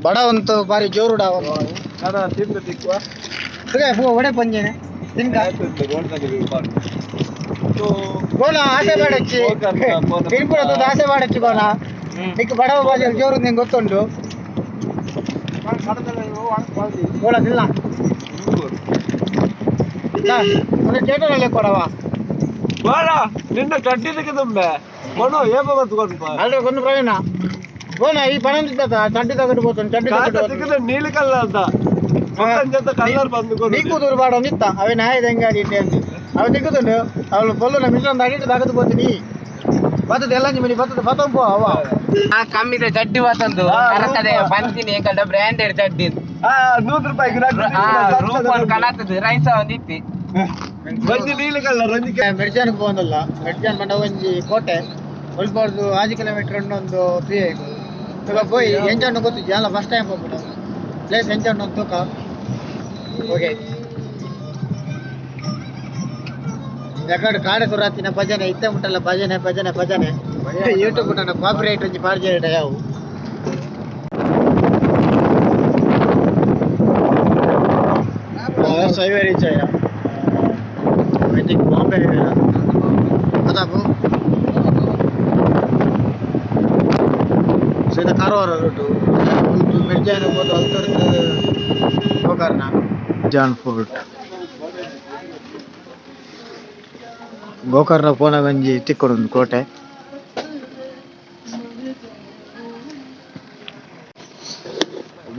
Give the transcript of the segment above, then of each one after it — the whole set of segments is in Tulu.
ಬಡವಂತು ಬಾರಿ ಜೋರುಡ. ಒಡೆ ಪಂಜೆನೆ ತಿನ್ಕ. ಗೋಣ ಆಸೆ ಮಾಡಚ್ಚಿ ತಿನ್ಪುರ ಆಸೆ ಮಾಡಚ್ಚಿ ಗೋಣ. ನಿಕ್ ಬಡವ ಬಾಜಿ ಜೋರು ನಿಂಗೆ ಗೊತ್ತುಂಟು. ಗೋಣ ತಿಲ್ಲ ಒಂದು ಥಿಯೇಟರ್ ಕೊಡವ. ಗೋಣ ನಿನ್ನ ಚಡ್ಡಿದಕ್ಕೆ ತುಂಬೆ ಕೊನು ಏಪ ಬತ್ತು. ಅಲ್ರಿ ಒಂದು ಪ್ರವೀಣ ಗೋಣ ಈ ಪಣಂದಿದ್ದ ಚಡ್ಡಿ ತಗೊಂಡು ಹೋಗ್ತಾನೆ, ಚಡ್ಡಿ ತಗೊಂಡು. ನೀಲಿ ಕಲ್ಲರ್ ಅಂತ ಜೊತೆ ಕಲ್ಲರ್ ಬಂದು. ನೀಕು ದೂರ ಬಾಡ ನಿತ್ತ ಅವೇ ನಾಯಿ ಹೆಂಗ ಅಂತ ಅವ ನಿಕ್ಕುದುಂಡು. ಅವಳು ಪೊಲ್ಲು ಮಿಶ್ರಣ ಅಡಿಟ್ಟು ತಗದು పోತೀನಿ. ಬತ್ತದ ಎಲ್ಲ ನಿಮ್ಮನಿ ಬತ್ತದ ಬತ್ತಂಪು ಅವ. ಆ ಕಮ್ಮಿದ ಚಡ್ಡಿ ಬತ್ತಂದು ಕರಕದೆ ಪಂತಿನಿ ಎಂಕಲ್ಡ ಬ್ರ್ಯಾಂಡೆಡ್ ಚಡ್ಡಿ. 100 ರೂಪಾಯಿ. ರೂಪನ್ ಕನತದ ರೈಸ ಒಂದಿತ್ತಿ. ಒಂಜಿ ನೀಲಿ ಕಲ್ಲರ್ ಒಂಜಿ. ಮೆಡ್ಜಾನ್ಗೆ ಪೋಂದಲ್ಲ. ಮೆಡ್ಜಾನ್ ಬಂಡ ಒಂಜಿ ಕೋಟೆ ಒಲ್ಪಾರ್ದು 6 ಕಿಲೋಮೀಟರ್ ಒಂದು ಫ್ರೀ ಆಯ್ತು. ಇವಾಗ ಪೋಯಿ ಎಂಚ ಗೊತ್ತಿಜ್ಜಿ ಅಲ್ಲ, ಫಸ್ಟ್ ಟೈಮ್ ಹೋಗ್ಬಿಟ್ಟು ಪ್ಲೇಸ್ ಎಂಚ ಒಂದು ತೂಕ. ಓಕೆ, ಎಕಡೆ ಕಾಡೆ ಸುರಾತಿನ ಭಜನೆ ಇತ್ತೆ ಮುಟ್ಟಲ್ಲ. ಭಜನೆ ಭಜನೆ ಭಜನೆ. ಯೂಟ್ಯೂಬ್ ನನ್ನ ಕಾಪಿರೈಟ್ ಒಂಜಿ ಪಾಡ್ಜೇಡ ಯಾವು. ಹೈವೇ ರೀಚ್ ಆಯ. I think Bombay highway ಅದಾಬು. ಸೊ ಇದು ಕಾರವಾರ ರೂಟು. ಮಿರ್ಜಾನ್ ಹೋಗ್ಬೋದು ಅಲ್ತರ್ದು ಗೋಕರ್ಣ ಜಾನ್ ಫೋರ್ಟ್. ಗೋಕರ್ಣ ಪೋನಗ ಒಂಜಿ ತಿಕ್ಕೊಡೊಂದು ಕೋಟೆ.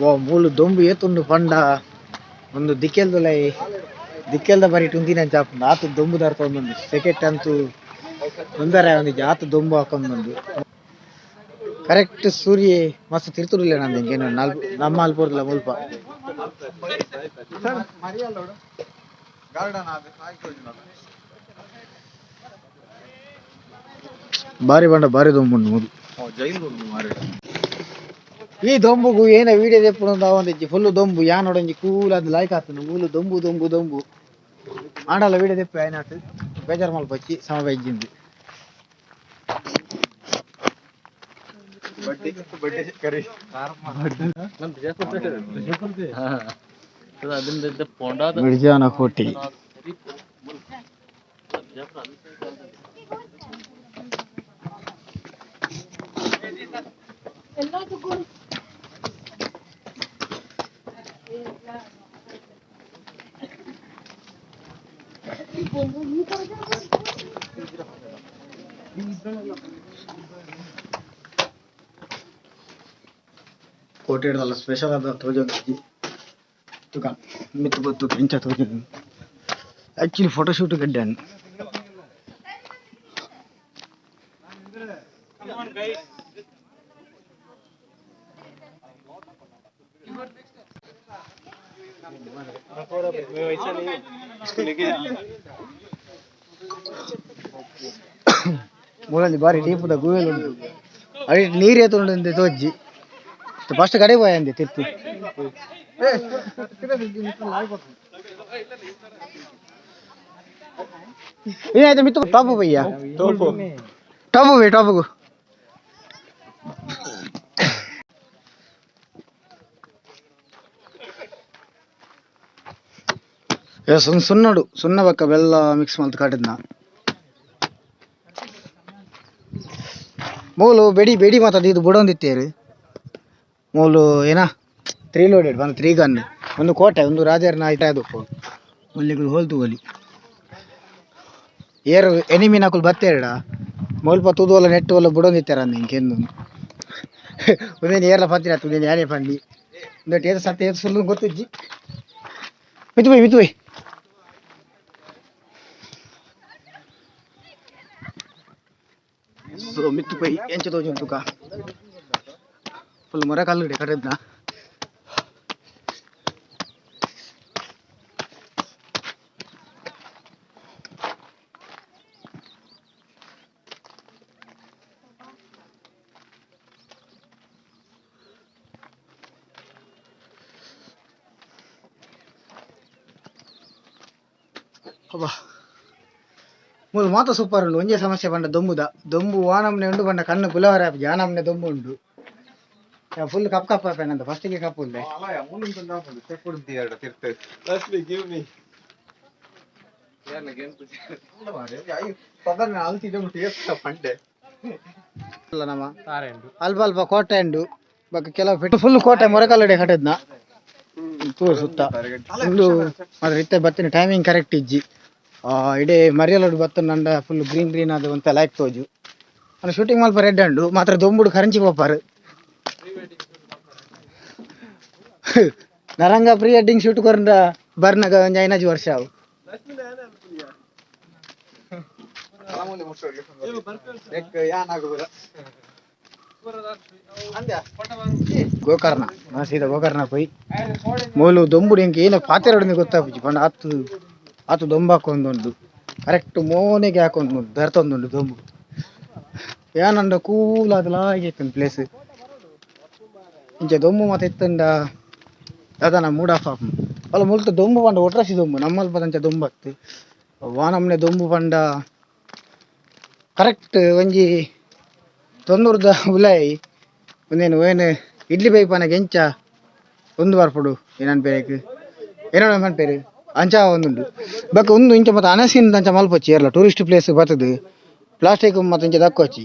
ವಾ ಮೂಲು ದೊಂಬು ಏತುಂಡು ಪಂಡ ಒಂದು ದಿಕ್ಕೆಲ್ದುಲೈ ದಿಕ್ಕೆಲ್ದ ಬರಿಟ್ ಉಂತಿನಂಚ ಆಪುಂಡು. ಆತು ದೊಂಬು ದರ್ತೊಂದುಂಡು. ಸೆಕೆಟ್ ಅಂತೂ ತೊಂದರೆ ಒಂದಿಜ್ಜಿ, ಆತು ದೊಂಬು ಹಾಕೊಂದುಂಡು. ಕರೆಕ್ಟ್ ಸೂರ್ಯ ಮಸ್ತ್ ತಿರ್ತುಡಿಲ್ಲ ನಂದು ಇಂಕೇನು ನಾಲ್ಕು ನಮ್ಮ ಅಲ್ಪೋರ್ದಲ ಮುಲ್ಪ. ಬಾರಿ ಬಂಡ ಬಾರಿ ದೊಂಬುಂಡು ಮೂಲು. ಈ ದೊಂಬುಗು ಏನ ವೀಡಿಯೋ ದೆಪ್ಪುನು ಒಂದಿಜ್ಜಿ. ಫುಲ್ ದೊಂಬು ಯಾನ್ ಒಂಜಿ ಕೂಲ್ ಅದು ಲೈಕ್ ಆತುಂಡು. ಮೂಲು ದೊಂಬು ದೊಂಬು ದೊಂಬು ಆಂಡಲ ವೀಡಿಯೋ ದೆಪ್ಪೆ ಆಯ್ನಾಟ್ ಬೇಜಾರ್ ಮಲ್ಪಚ್ಚಿ ಸಮ ಬೈಜಿಂದು. ಕರಿ. ಮಿರ್ಜಾನ ಕೋಟಿ. ಕೋಟೆಡ್ದಲ್ಲ ಸ್ಪೆಷಲ್ ಆದ ತೋಜೊಂದಿಜ್ಜಿ. ತುಕ ಮಿತ್ತ್ ಬತ್ತು ಎಂಚ ತೋಜುಂಡು. ಆಕ್ಚುಲಿ ಫೋಟೋ ಶೂಟ್ ಗಡ್ಡೆ. ಮೂಲಂಜಿ ಬಾರಿ ಡೀಪುದ ಗುವೆಲ್ ಉಂಟು. ಅಡಿಟ್ ನೀರು ಏತುಂಡು ತೋಜ್ಜಿ. ಫಸ್ಟ್ ಕಡೆ ಪೋಯ ಅಂದೆ ತಿರ್ತು. ಏನಾಯ್ತು ಮಿತ್ತು ಟಾಪು ಬಯ್ಯ ಟಾಪು ಬೈ ಟಾಪುಗು. ಸುನ್ನಡು ಸುನ್ನ ಬಕ್ಕ ಬೆಲ್ಲ ಮಿಕ್ಸ್ ಮಲ್ತ್ ಕಟ್ಟಿದ್ನ. ಮೂಲು ಬೆಡಿ ಬೆಡಿ ಮಾತದ ಇದು ಬುಡೊಂದಿತ್ತೇರು. ಮೂಲು ಏನ ತ್ರೀ ಲೋಡೆಡ್ ಒಂದು ತ್ರೀ ಗನ್ ಒಂದು ಕೋಟೆ ಒಂದು ರಾಜರ್ನ ಐಟ ಅದು ಒಲ್ಲಿಗಳು ಹೋಲ್ತು ಒಲಿ ಏರು ಎನಿಮಿ ನಕುಲು ಬತ್ತೇರಡ ಮುಲ್ಪ ತೂದು ನೆಟ್ಟು ಒಲ್ಲ ಬುಡೊಂದಿತ್ತಾರ ಇಂಕೆಂದು. ಒಂದೇನು ಏರ್ಲ ಪಂತಿನ ಉಂದೇನು ಯಾರೇ ಪಂಡಿ ಒಂದೆಟ್ಟು ಏತು ಸತ್ಯ ಏತು ಸುಳ್ಳು ಗೊತ್ತಿಜ್ಜಿ. ಮಿತ್ತು ಬೈ ಮಿತ್ತು ಬೈ. ಸೊ ಮಿತ್ತು ಪೈ ಎಂಚ ತೋಜುಂಡು ತುಕ. ಫುಲ್ ಮೊರ ಕಲ್ಲುಡೆ ಕಟ್ಟದ್ನ. ಅಬ್ಬಾ ಮೂಲು ಮಾತ ಸೂಪರ್ ಉಂಡು. ಒಂಜೇ ಸಮಸ್ಯೆ ಪಂಡ ದೊಂಬುದ ದೊಂಬು. ವಾನಮ್ನೆ ಉಂಡು ಪಂಡ ಕಣ್ಣು ಪುಲವರ ಆಪುಜಿ, ಆನಮ್ನೆ ದೊಂಬು ಉಂಡು. ಫುಲ್ ಕಪ್ ಕಪ್ ಆಪೇನಂತ ಫಸ್ಟಿಗೆ ಕಪ್ ಉಂದೆ. Lakshmi, give me. ಅಲ್ಲ ನಮ್ಮ ಅಲ್ಪ ಅಲ್ಪ ಕೋಟೆ ಉಂಡು. ಬೊಕ್ಕ ಕೆಲವು ಫುಲ್ ಕೋಟೆ ಮೊರಕಲ್ಲಡೆ ಕಟ್ಟದ್ನ ತೂ ಸುತ್ತ ಒಂದು ಮಾತ್ರ. ಇತ್ತೆ ಬತ್ತಿನ ಟೈಮಿಂಗ್ ಕರೆಕ್ಟ್ ಇಜ್ಜಿ. ಇಡೀ ಮರಿಯಲೋಡು ಬತ್ತ ನಂಡ ಫುಲ್ ಗ್ರೀನ್ ಗ್ರೀನ್ ಆದ ಒಂತ ಲೈಕ್ ತೋಜು. ಅಲ್ಲ, ಶೂಟಿಂಗ್ ಮಲ್ಪ ರೆಡ್ ಉಂಡು ಮಾತ್ರ. ದೊಂಬುಡು ಕರಂಚಿ ಪೋಪಾರು. ನರಂಗ ಪ್ರೀ ವೆಡ್ಡಿಂಗ್ ಶೂಟ್ ಕೊರಂಡ ಬರ್ನಗ ಒಂಜಿ 5 ವರ್ಷ ಅವು. ಗೋಕರ್ಣ ನಾ ಸೀದಾ ಗೋಕರ್ಣ ಪೋಯಿ. ಮೂಲು ದೊಂಬುಡು ಎಂಕ್ ಏನ ಪಾತೆರೊಡನೆ ಗೊತ್ತಾಪುಜಿ. ಪಂಡ ಆತು ಆತು ದೊಂಬು ಹಾಕೊಂದುಂಡು. ಕರೆಕ್ಟ್ ಮೋನೆಗೆ ಹಾಕೊಂದುಂಡು, ದರ್ತೊಂದುಂಡು ದೊಂಬು. ಏನಂಡ ಕೂಲ್ ಆದ್ ಲಾಯಿಕ್ ಇತ್ತುಂಡು ಪ್ಲೇಸ್. ಇಂಚ ದೊಂಬು ಮಾತ ಇತ್ತುಂಡ ದಾದನ ಮೂಡ್ ಆಫ್ ಆಪುಂಡು. ಅಲ್ಲ, ಮುಲ್ತ ದೊಂಬು ಪಂಡ ಒಟ್ರಾಸಿ ದೊಂಬು, ನಮ್ಮಲ್ಪದಂಚ ದೊಂಬು ಅತ್ತ್. ವಾನಮ್ನೆ ದೊಂಬು ಪಂಡ ಕರೆಕ್ಟ್ ಒಂಜಿ 90ದ ಉಲಾಯಿ. ಉಂದೇನು ಏನು ಇಡ್ಲಿ ಬೈಪನಗ ಎಂಚ ಒಂದು ಬರ್ಪುಡು ಏನನ್ ಪೇರೆಕ್ ಏನೋ ಪನ್ಪೇರು ಅಂಚ ಒಂದುಂಡು. ಬೊಕ್ಕ ಉಂದು ಇಂಚ ಮತ್ತೆ ಅನಸಿನ ಅಂಚ ಮಲ್ಪೊಚ್ಚಿ. ಏರ್ಲ ಟೂರಿಸ್ಟ್ ಪ್ಲೇಸ್ ಬತ್ತದು ಪ್ಲಾಸ್ಟಿಕ್ ಮತ್ತೆ ಇಂಚ ದಕ್ಕೊಚ್ಚಿ.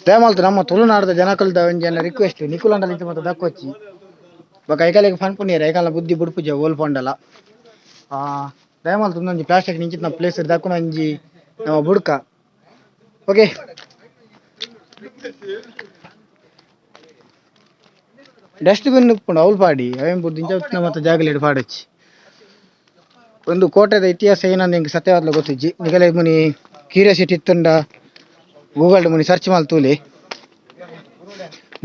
ದಯಮಲ್ತ್ ನಮ್ಮ ತುಳುನಾಡ್ದ ಜನಕುಲ್ದ ಒಂಜಿ ಎನ್ನ ರಿಕ್ವೆಸ್ಟ್, ನಿಕುಲಂಡಲ ಇಂಚ ಮತ್ತೆ ದಕ್ಕೊಚ್ಚಿ. ಬೊಕ್ಕ ಐಕಲೆಗ್ ಪನ್ಪುನೀರ್, ಐಕಲ್ನ ಬುದ್ಧಿ ಬುಡ್ಪುಜ ಓಲ್ ಪಂಡಲ. ದಯಮಲ್ತ್ ಉಂದೊಂಜಿ ಪ್ಲಾಸ್ಟಿಕ್ ಇಂಚಿತ್ತಿನ ಪ್ಲೇಸ್ ದಕ್ಕುನ ಒಂಜಿ ನಮ್ಮ ಬುಡ್ಕ. ಓಕೆ, ಡಸ್ಟ್ ಬಿನ್ ಉಪ್ಪುಂಡು, ಅವ್ಲು ಪಾಡಿ. ಅವೇನ್ ಬುಡ್ದು ಇಂಚ ಉತ್ತಿನ ಮತ್ತೆ ಜಾಗಲೆಡ್ ಪಾಡೊಚ್ಚಿ. ಒಂದು ಕೋಟೆದ ಇತಿಹಾಸ ಏನಂದ್ ಎಂಕ್ ಸತ್ಯವಾದ್ಲ ಗೊತ್ತಿಜ್ಜಿ. ನಿಕಲೆಗ್ ಮುನಿ ಕ್ಯೂರಿಯಾಸಿಟಿ ಇತ್ತುಂಡ ಗೂಗಲ್ ಮುನಿ ಸರ್ಚ್ ಮಲ್ತ್ ತೂಲೆ.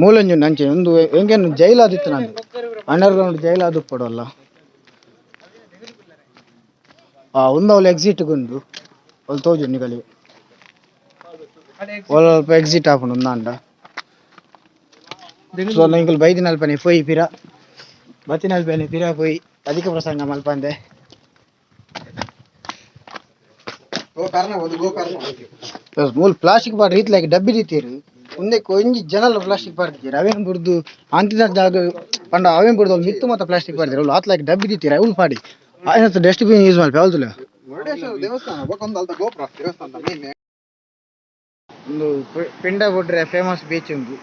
ಮೂಲೊಂಜಿ ಉಂಡು ಅಂಚೆ. ಒಂದು ಎಂಕೆನ್ ಜೈಲ್ ಆದಿತ್ತು ನಂದು, ಅಂಡರ್ ಗ್ರೌಂಡ್ ಜೈಲ್ ಆದುಪ್ಪೊಡು ಅಲ್ಲ. ಆ ಉಂದು ಅವ್ಲು ಎಕ್ಸಿಟ್ ಉಂಡು. ಅವ್ಲು ತೋಜುಂಡು ನಿಕಲೆಗ್. ಅಲ್ಪ ಎಕ್ಸಿಟ್ ಆಪುಂಡು ಉಂದಾಂಡ. ಸೊ ಎಂಕುಲು ಬೈದಿನಲ್ಪನೆ ಪೋಯಿ, ಪಿರ ಬತ್ತಿನಲ್ಪನೆ ಪಿರ ಪೋಯಿ. ಅಧಿಕ ಪ್ರಸಂಗ ಮಲ್ಪಂದೆ. ಗೋಕರ್ಣ ಒಂದು ಗೋಕರ್ಣ. ಮೂಲು ಪ್ಲಾಸ್ಟಿಕ್ ಪಾಡ್ ರೀತಿ ಲೈಕ್ ಡಬ್ಬಿ ದೀತೆರ್. ಉಂದೆಕ್ ಒಂಜಿ ಜನಲ ಪ್ಲಾಸ್ಟಿಕ್ ಪಾಡ್ದಿಜೆರ್. ಅವೇನ್ ಬುಡ್ದು ಅಂತಿನ ಜಾಗ ಪಂಡ ಅವೇನ್ ಬುಡ್ದು ಅವ್ಲು ಮಿತ್ತ್ ಮಾತ ಪ್ಲಾಸ್ಟಿಕ್ ಪಾಡ್ದೆರ್. ಅವ್ಲು ಆತ್ ಲೈಕ್ ಡಬ್ಬಿ ದೀತೆರ್, ಅವ್ಲು ಪಾಡಿ. ಆಯ್ನತ್ ಡಸ್ಟ್ ಬಿನ್ ಯೂಸ್ ಮಲ್ಪೆ ಅವ್ಲುಲ. ಮುರುಡೇಶ್ವರ ದೇವಸ್ಥಾನ ಬೊಕ ಒಂದು ಅಲ್ತ ಗೋಪುರ ದೇವಸ್ಥಾನದ ಮೇನ್. ಉಂದು ಪಿಂಡ ಬುಡ್ರೆ ಫೇಮಸ್ ಬೀಚ್ ಉಂದು.